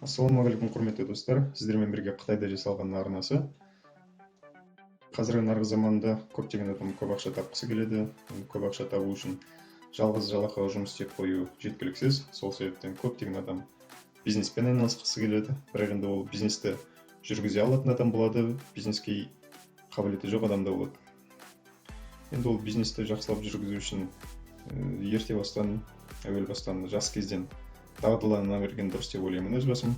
Ассалаумағалейкум, құрметті достар! Сіздермен бірге Қытайда жасалған арнасы. Қазіргі нарық заманында көптеген адам көп ақша тапқысы келеді. Енді көп ақша табу үшін жалғыз жалақыға жұмыс істеп қою жеткіліксіз. Сол себептен көптеген адам бизнеспен айналысқысы келеді. Бірақ енді ол бизнесті жүргізе алатын адам болады, бизнеске қабілеті жоқ адам да болады. Енді ол бизнесті жақсылап жүргізу үшін ерте бастан, әуел бастан, жас кезден дағдылана берген дұрыс деп ойлаймын өз басым.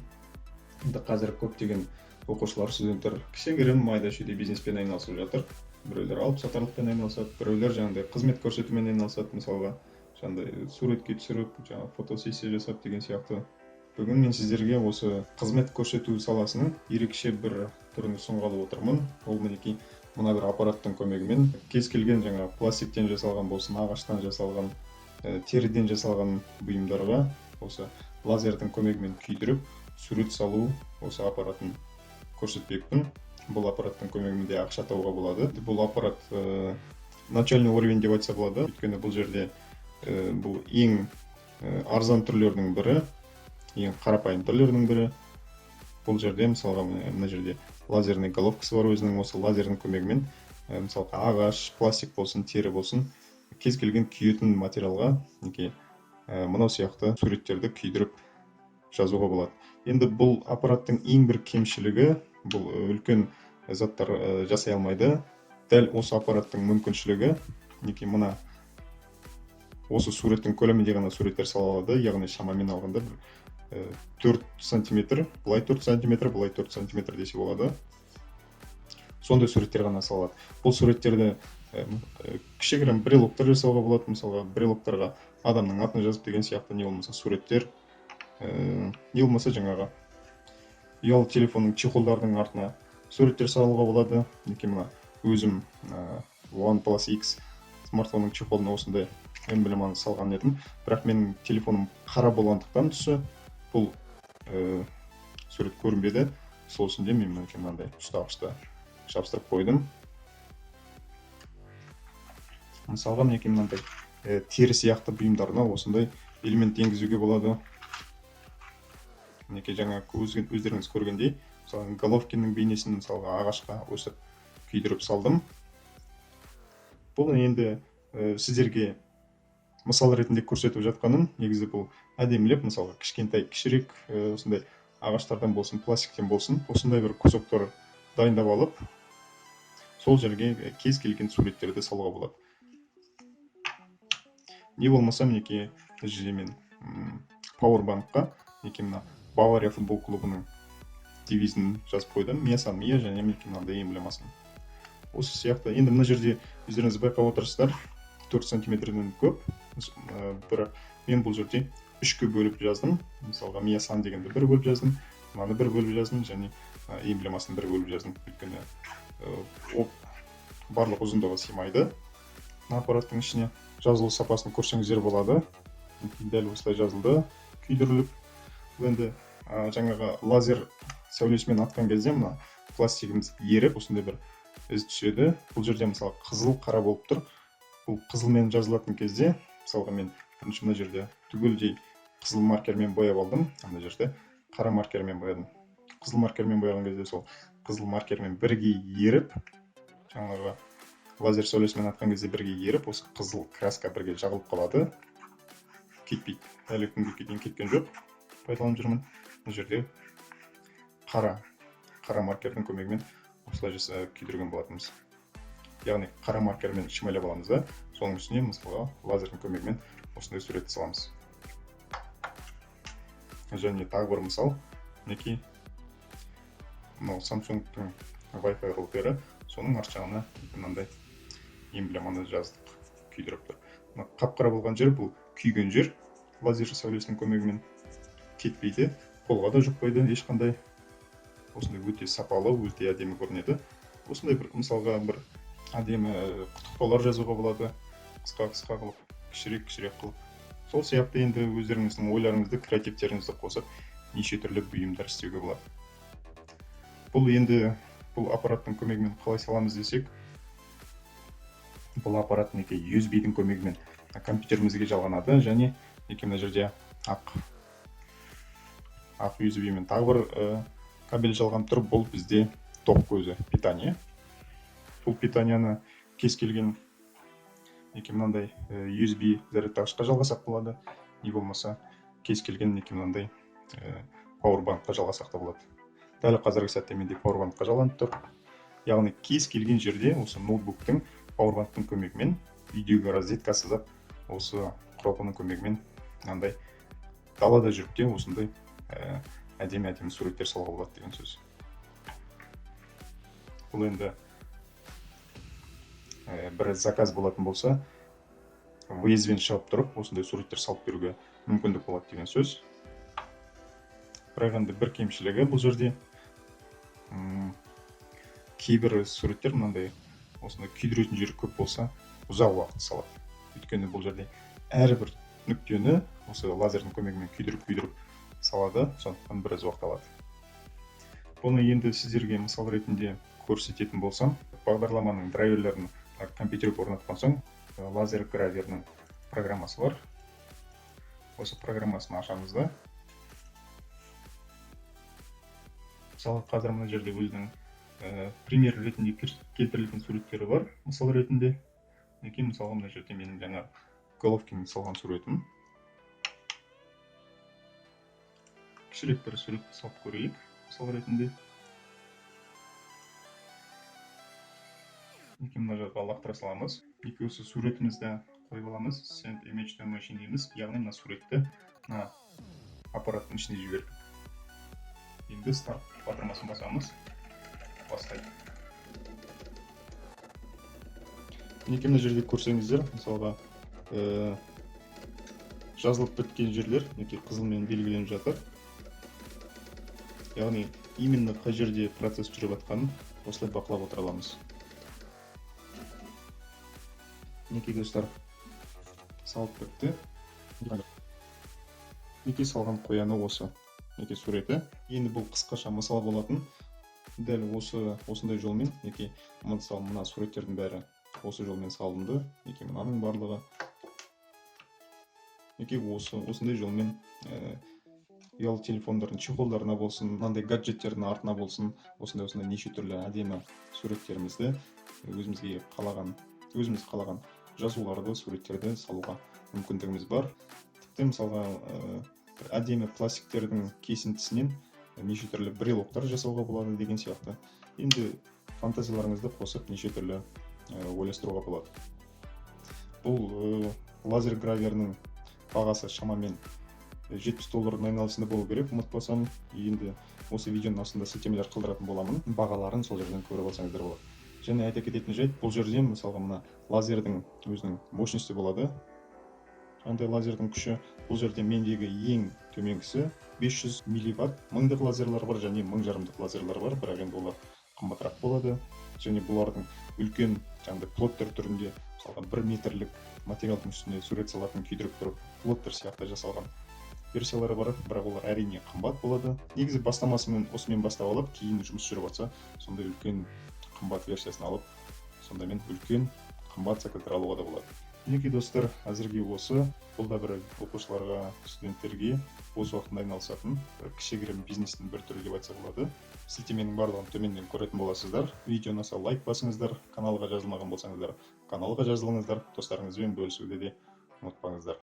Енді қазір көптеген оқушылар, студенттер кішігірім майда шүйде бизнеспен айналысып жатыр. Біреулер алып сатарлықпен айналысады, біреулер жаңағыдай қызмет көрсетумен айналысады, мысалға, жаңағыдай суретке түсіріп, жаңағы фотосессия жасап деген сияқты. Бүгін мен сіздерге осы қызмет көрсету саласының ерекше бір түрін ұсынғалы отырмын. Ол, мінекей, мына бір аппараттың көмегімен кез келген жаңағы пластиктен жасалған болсын, ағаштан жасалған, теріден жасалған бұйымдарға осы лазердің көмегімен күйдіріп сурет салу осы аппаратын көрсетпекпін. Бұл аппараттың көмегімен де ақша табуға болады. Бұл аппарат начальный уровень деп айтса болады, өйткені бұл жерде бұл ең арзан түрлерінің бірі, ең қарапайым түрлерінің бірі. Бұл жерде, мысалға, мына жерде лазерный головкасы бар өзінің. Осы лазердің көмегімен мысалға, ағаш, пластик болсын, тері болсын, кез келген күйетін материалға, мінекей, мынау сияқты суреттерді күйдіріп жазуға болады. Енді бұл аппараттың ең бір кемшілігі: бұл үлкен заттар жасай алмайды. Дәл осы аппараттың мүмкіншілігі, мінекей, мына осы суреттің көлемінде ғана суреттер сала алады, яғни шамамен алғанда бір 4 сантиметр былай, 4 сантиметр былай, 4 сантиметр десе болады, сондай суреттер ғана сала алады. Бұл суреттерді кішігірім брелоктар жасауға болады, мысалға, брелоктарға адамның атын жазып деген сияқты, не болмаса суреттер, не болмаса жаңағы ұялы телефонның чехолдардың артына суреттер салуға болады. Мінекей, мына өзім OnePlus X смартфонның чехолына осындай эмблеманы салған едім. Бірақ менің телефоным қара болғандықтан түсі, бұл сурет көрінбеді. Сол үшін де мен, мінекей, мынандай ұстағышты жабыстырып қойдым. Мысалға, мінекей, мынандай тері сияқты бұйымдарына осындай элемент енгізуге болады. Мінекей, жаңа өздеріңіз көргендей, мысалы, Головкиннің бейнесін, мысалға, ағашқа өстіп күйдіріп салдым. Бұл енді сіздерге мысал ретінде көрсетіп жатқаным. Негізі бұл әдемілеп, мысалға, кішкентай, кішірек осындай ағаштардан болсын, пластиктен болсын, осындай бір кусоктар дайындап алып, сол жерге кез келген суреттерді салуға болады. Не болмаса, мінекей, мына жерде мен пауэрбанкқа, мінекей, мына Бавария футбол клубының девизін жазып қойдым: «Мия сан мия», және, мінекей, мынандай эмблемасын осы сияқты. Енді мына жерде өздеріңіз байқап отырсыздар, 4 сантиметрден көп, бірақ мен бұл жерде үшке бөліп жаздым. Мысалға, «мия сан» дегенді бір бөліп жаздым, мынаны бір бөліп жаздым және эмблемасын бір бөліп жаздым, өйткені барлық ұзындығы сыймайды мына аппараттың ішіне. Жазылу сапасын көрсеңіздер болады. Мінекей, дәл осылай жазылды күйдіріліп. Бұл енді жаңағы лазер сәулесімен атқан кезде мына пластигіміз еріп, осындай бір із түседі. Бұл жерде, мысалы, қызыл, қара болып тұр. Бұл қызылмен жазылатын кезде, мысалға, мен бірінші мына жерде түгелдей қызыл маркермен бояп алдым, ана жерде қара маркермен боядым. Қызыл маркермен бояған кезде сол қызыл маркермен бірге еріп, жаңағы лазер сәулесімен атқан кезде бірге еріп, осы қызыл краска бірге жағылып қалады, кетпейді. Әлі күнге дейін кеткен жоқ, пайдаланып жүрмін. Мына жерде қара маркердің көмегімен осылай күйдірген болатынбыз, яғни қара маркермен шимайлап аламыз да, соның үстіне, мысалға, лазердің көмегімен осындай суретті саламыз. Және тағы бір мысал: мінекей, мынау Самсунгтың Wi-Fi роутері, соның арт жағына мынандай эмблеманы жаздық, күйдіріп тұр. Мына қап қара болған жер — бұл күйген жер лазер сәулесінің көмегімен. Кетпейді, қолға да жұқпайды ешқандай. Осындай өте сапалы, өте әдемі көрінеді. Осындай бір, мысалға, бір әдемі құттықтаулар жазуға болады, қысқа қысқа қылып, кішірек кішірек қылып. Сол сияқты енді өздеріңіздің ойларыңызды, креативтеріңізді қосып, неше түрлі бұйымдар істеуге болады. Бұл енді бұл аппараттың көмегімен қалай саламыз десек, бұл аппарат, мінекей, USB-дің көмегімен компьютерімізге жалғанады және, мінекей, мына жерде ақ Ақ USB мен тағы бір кабель жалғанып тұр. Бұл бізде тоқ көзі, питание. Бұл питанияны кез келген мінекей мынандай USB зарядтағышқа жалғасақ болады, не болмаса кез келген мінекей мынандай пауэрбанкқа жалғасақ та болады. Дәл қазіргі сәтте менде пауэрбанкқа жалғанып тұр. Яғни кез келген жерде осы ноутбуктың, пауэрбанктың көмегімен, үйдегі розеткасыз ақ осы құрылғының көмегімен мынандай далада жүріп те осындай әдемі әдемі суреттер салуға болады деген сөз. Бұл енді бір заказ болатын болса, выездбен шығып тұрып осындай суреттер салып беруге мүмкіндік болады деген сөз. Бірақ енді бір кемшілігі бұл жерде, кейбір суреттер мынандай осындай күйдіретін жері көп болса, ұзақ уақыт салады. Өйткені бұл жерде әрбір нүктені осы лазердің көмегімен күйдіріп күйдіріп салады, сондықтан біраз уақыт алады. Бұны енді сіздерге мысал ретінде көрсететін болсам, бағдарламаның драйверлерін компьютерге орнатқан соң, лазер граверінің программасы бар. Осы программасын ашамыз да, мысалы, қазір мына жерде өзінің пример ретінде келтірілген суреттері бар. Мысал ретінде мінекей, мысалға, мына жерде менің жаңа Головкин салған суретім. Кішірек бір сурет салып көрейік, мысал ретінде. Мінекей, мына жаққа лақтыра саламыз. Мінекей, осы суретімізді қойып аламыз. Send image to machine дейміз, яғни мына суретті мына аппараттың ішіне жібердік. Енді старт батырмасын басамыз, бастайды. Мінекей, мына жерде көрсеңіздер, мысалға, жазылып біткен жерлер мінекей қызылмен белгіленіп жатыр. Яғни именно қай жерде процесс жүріп жатқанын осылай бақылап отыра аламыз. Мінекей, достар, салып бітті. Мінекей, салған қояны осы. Мінекей, суреті. Енді бұл қысқаша мысал болатын. Дәл осындай жолмен, мінекей, мысалы, мына суреттердің бәрі осы жолмен салынды. Мінекей, мынаның барлығы. Мінекей, осындай жолмен ұялы телефондардың чехолдарына болсын, мынандай гаджеттердің артына болсын, осындай неше түрлі әдемі суреттерімізді, өзіміз қалаған жазуларды, суреттерді салуға мүмкіндігіміз бар. Тіпті мысалға, бір әдемі пластиктердің кесіндісінен неше түрлі брелоктар жасауға болады деген сияқты. Енді фантазияларыңызды қосып неше түрлі ойластыруға болады. Бұл лазер граверінің бағасы шамамен жетпіс доллардың айналасында болу керек, ұмытпасам. Енді осы видеоның астында сілтемелер қалдыратын боламын, бағаларын сол жерден көріп алсаңыздар болады. Және айта кететін жайт, бұл жерде мысалға мына лазердің өзінің мощности болады. Қандай лазердің күші? Бұл жерде мендегі ең төменгісі 500 милливатт. Мыңдық лазерлар бар және мың жарымдық лазерлар бар, бірақ енді олар қымбатырақ болады. Және бұлардың үлкен жаңағыдай плоттер түрінде, мысалға, 1 метрлік материалдың үстіне сурет салатын, күйдіріп тұрып плоттер сияқты жасалған версиялары бар, бірақ олар әрине қымбат болады. Негізі бастамасымен осымен бастап алып, кейін жұмыс жүріп жатса, сондай үлкен қымбат версиясын алып, сондаймен үлкен қымбат заказдар алуға да болады. Мінекей, достар, әзірге осы. Бұл да бір оқушыларға, студенттерге бос уақытында айналысатын бір кішігірім бизнестің бір түрі деп айтса болады. Сілтеменің барлығын төменнен көретін боласыздар. Видео ұнаса лайк басыңыздар, каналға жазылмаған болсаңыздар каналға жазылыңыздар, достарыңызбен бөлісуді де ұмытпаңыздар.